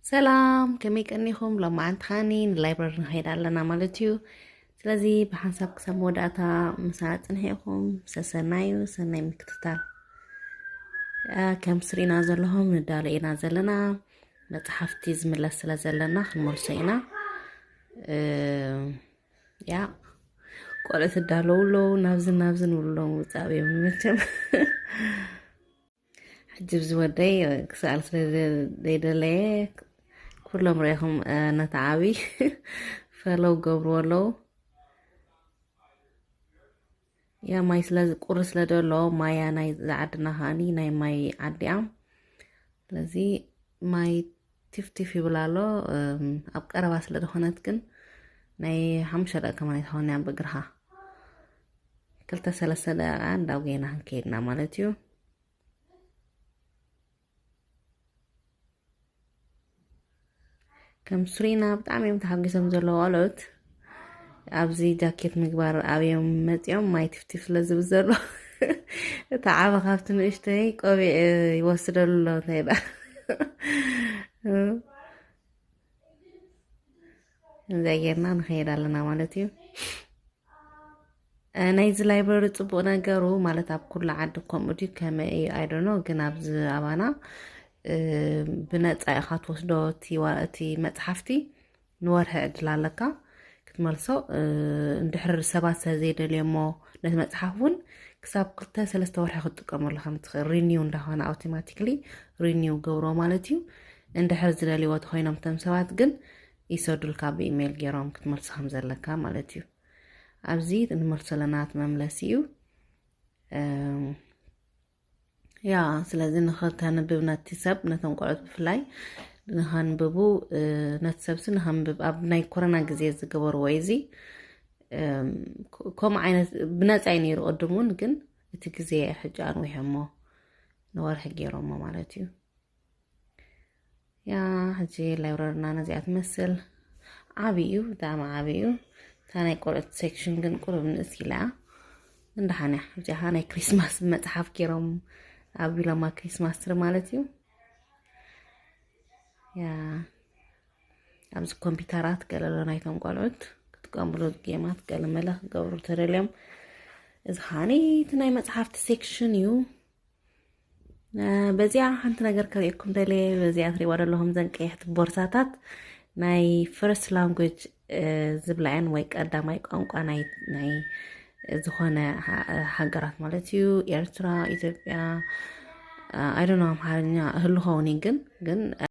ሰላም፣ ከመይ ቀኒኹም? ሎማዓንቲ ኸኣኒ ንላይብረሪ ንኸይድ ኣለና ማለት እዩ። ስለዚ ብሓንሳብ ክሳብ መወዳእታ ምሳና ጽንሐ ኢኹም። ሰሰናዩ፣ ሰናይ ምክትታል። አ፣ ከም ስሪና ዘለኹም ንዳሎ ኢና ዘለና። መጽሓፍቲ ዝምለስ ስለ ዘለና ክንመልሶ ኢና። እ፣ ያ፣ ቆልዑ ትዳለዉ ኣለዉ፣ ናብዝን ናብዝን ውሎም ውጻእ እዮም መቸም። ሕጂ ብዚ ወደይ ክስኣል ስለ ዘይደለየ ኩሎም ርኢኹም፣ እ፣ ነቲ ዓብዪ ፈለው ገብርዎ ኣለዉ። ያ ማይ ስለ ቁሪ ስለ ደሎ ማያ ናይ ዝዓድና ከኣኒ ናይ ማይ ዓዲያ። ስለዚ ማይ ቲፍ ቲፍ ይብል ኣሎ። እም፣ ኣብ ቀረባ ስለ ዝኾነት ግን ናይ ሓሙሽተ ደቂቃ ማይ ትኸውን እያ ብእግርኻ። ክልተ ሰለስተ ደቂቃ እንዳው ገይና ክንከይድና ማለት እዩ። ከም ሱሪና ብጣዕሚ እዮም ተሓጒሶም ዘለዉ ቆልዑት። ኣብዚ ጃኬት ምግባር ኣብዮም መፂኦም ማይ ቲፍቲፍ ስለ ዝብል ዘሎ። እቲ ዓበ ካብቲ ንእሽተይ ቆቢዕ ይወስደሉ ኣሎ፣ እንታይ ደኣ። እዚኣ ጌርና ንኸይድ ኣለና ማለት እዩ። እ፣ ናይዚ ላይብረሪ ጽቡቕ ነገሩ ማለት ኣብ ኩሉ ዓዲ ከምኡ ድዩ ከመይ እዩ? I don't know፣ ግን ኣብዚ ኣባና፣ እ፣ ብነጻ ኢኻ ትወስዶ እቲ ዋ-፣ እቲ መጽሓፍቲ ንወርሒ ዕድል ኣለካ ክትመልሶ። እ፣ እንድሕር ሰባት ስለ ዘይደልዮሞ ነቲ መጽሓፍ እውን ክሳብ ክልተ ሰለስተ ወርሒ ክትጥቀመሉ ከም ትኽእል፣ ሪኒው እንዳኾነ ኣውቶማቲክሊ ሪኒው ገብሮ ማለት እዩ። እንድሕር ዝደልይዎ ተኾይኖም እቶም ሰባት ግን ይሰዱልካ ብኢሜይል ገይሮም ክትመልሶ ከም ዘለካ ማለት እዩ። ኣብዚ ንመልሶ ኣለና እቲ መምለሲ እዩ። እም፣ ያ፣ ስለዚ ንኸተንብብ ነቲ ሰብ፣ ነቶም ቆልዑት ብፍላይ ንኸንብቡ፣ እ፣ ነቲ ሰብሲ ንኸንብብ ኣብ ናይ ኮሮና ግዜ ዝገበርዎ እዩ እዚ። እም፣ ኮ-፣ ከምኡ ዓይነት ብነጻ እዩ ነይሩ ቅድም እውን፣ ግን እቲ ግዜ ሕጂ ኣንዊሖሞ ንወርሒ ገይሮሞ ማለት እዩ። ያ፣ ሕጂ ላይብረርና ነዚኣ ትመስል። ዓብዪ እዩ፣ ብጣዕሚ ዓብዪ እዩ። እታ ናይ ቆልዑት ሴክሽን ግን ቁሩብ ንእስ ኢላ እያ። ግን ደሓን እያ። ሕጂ ኸዓ ናይ ክሪስማስ መጽሓፍ ገይሮም ኣቢሎማ፣ ክሪስማስ ትሪ ማለት እዩ። ያ፣ ኣብዚ ኮምፒውተራት ገለ ኣሎ ናይቶም ቆልዑት ክጥቀምሉ፣ ጌማት ገለ መለ ክገብሩ ተደልዮም። እዚ ኸዓኒ እቲ ናይ መጽሓፍቲ ሴክሽን እዩ። እ፣ በዚኣ ሓንቲ ነገር ከርእየኩም ደልየ። በዚኣ ትሪእዋ ዘለኹም ዘን ቀያሕቲ ቦርሳታት ናይ ፈርስት ላንጉጅ፣ እ፣ ዝብላ እየን፣ ወይ ቀዳማይ ቋንቋ ናይ፣ ናይ ዝኾነ ሃ-፣ ሃገራት ማለት እዩ። ኤርትራ፣ ኢትዮጵያ፣ እ፣ I don't know፣ ኣምሓርኛ እህሉ ኸውን እዩ፣ ግን፣ ግን፣